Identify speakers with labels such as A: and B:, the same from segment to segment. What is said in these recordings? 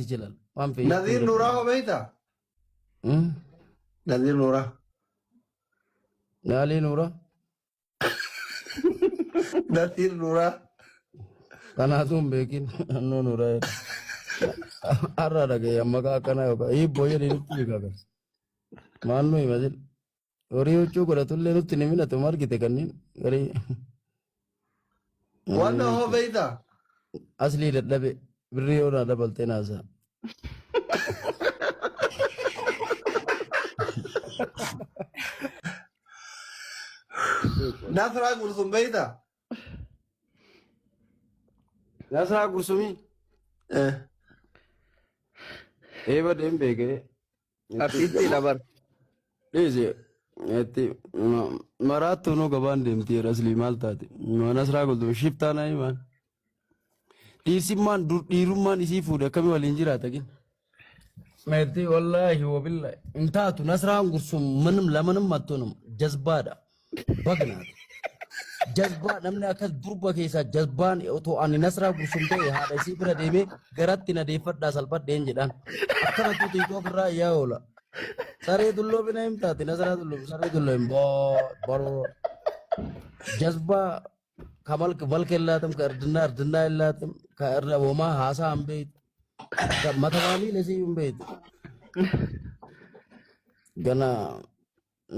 A: ይችላል waan fe'e
B: Naziir Nuuraa hoo beektaa? Naziir Nuuraa.
A: Naalii Nuuraa
B: Naziir Nuuraa.
A: kanaatu hin beekin annoo Nuuraa jedha. Har'a dhagaye maqaa akkanaa yookaan hiibboo jedhee nutti beekaa garsa. Maal nu hima jedhu. Horii huccuu godhatullee nutti ni minatu margite kanneen garii.
B: Wanna hoo beektaa?
A: Aslii dadhabe birrii yoo naa dabaltee naasaa.
B: Nasraa Gursum beektaa?
A: Nasraa Gursumii.
B: Eh.
A: Eeba deem beekee.
C: Artiistiidha bar.
A: Dhiisi. Itti maraattuu nuu gabaan deemti jedha aslii maal taate. Nasraa Gursumii shiftaa naa himaan. Dhiirsimmaan dur dhiirummaan isii fuudhe akkamii waliin jiraata gin. Meetti wallaahi wabillaahi hin taatu Nasraan Gursum manum lamanum mattunum jazbaadha. Bagnaati. Jazbaa namni akkas durba keessaa jazbaan otoo ani Nasraa Gursum ta'e haadha isii bira deemee garatti na deeffadhaa salphadheen jedhaan. Akkana tuuti itoo ofirraa iyyaa oola. Saree dulloomina hin taate Nasraa dulloom saree dulloom boo boroo. Jazbaa ከመልክ መልክ የላትም ከእርድና እርድና የላትም ከእረ ወማ ሀሳ አንቤት መተማሚ ለዚህ ቤት ገና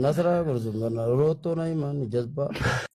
A: ነስራ ጉርዙም ገና ሮቶ ናይ ማን ጀዝባ።